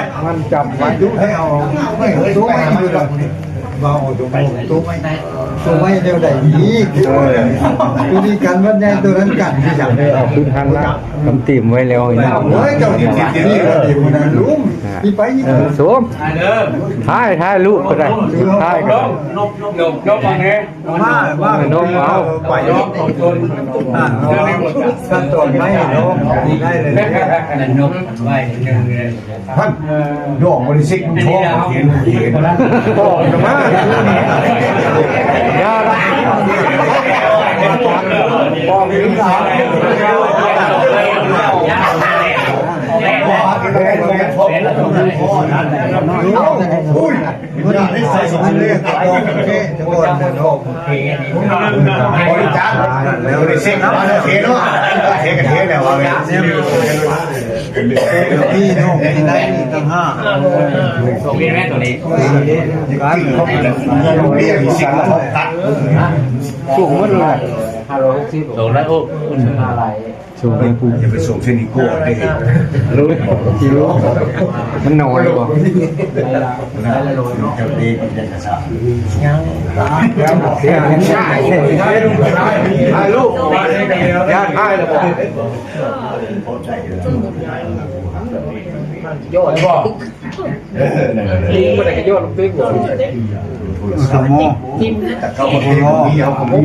ຍ ມັນຈັບໄວ້ ໃຫ້ເອົາໄວ້ ໂຕໄວ້ຢູ່ດອກນີ້ ວ່າເອົາໂຕໄວ້ ໂຕໄວ້ ໂຕໄວ້ແນວໃດອີກ ເອີ ໂຕນີ້ກັນວັດໃຫຍ່ ໂຕນັ້ນກັນຄືຫຍັງ ເອີ ເອົາຄືນທາງລາວ ກຳຕຽມໄວ້ແລ້ວນີ້ ໂອ້ຍ ເຈົ້າຊິມາທີ່ລະເດ ມື້ນັ້ນລຸງ ອ່າ ຊິໄປນີ້ ເອີ ໂສມ ຖ່າຍ ຖ່າຍຮູບກໍໄດ້ ຖ່າຍກໍໄດ້ ມາ ມາ ນ້ອງເອົາ ໄປ ອ່າ ຂັ້ນຕອນໄມ້ເນາະ ໄດ້ເລີຍ ທ່ານ ດອກບໍລິສິກ ມັນທ້ອງ ເຫັນ ເຫັນ ປອກມາ ຢ່າລະ ປອກ ໂອ້ຍ ຢ່າໄດ້ໃສ່ສອງເລກ ຕະກອງເທ ຕະກອນເດີນອອກ ບໍລິຈາກ ບໍລິເຊັກ ເທເນາະ ເທກະເທແລ້ວວ່າແມ່ນ ນີ້ເນາະ ໄດ້ຕັ້ງຫ້າ ຕົວນີ້ແມ່ນຕົວນີ້ ເບຍ ສິບ ຕັດ ສູງໝົດເລີຍ ສອງຮ້ອຍຫົກ ສູງໄປປູ ຢ່າໄປສູງເຊັ່ນອີໂກ້ເດ້ ໂລ ກິໂລ ມັນໜອນບໍ່ ເຈົ້າເດ້ ມັນຍັງກະຊາ ຍັງ ຖ່າຍຮູບ ຢ່າຖ່າຍແລ້ວບໍ່ ຍອດບໍ່ ເອີ ນັ້ນແຫຼະ ບໍ່ໄດ້ກະຍອດລະຕິກບໍ່ ສະໝໍ ຈິ້ມ ແຕ່ເຂົາບໍ່ເຫັນ ມີເອົາຂອງມີ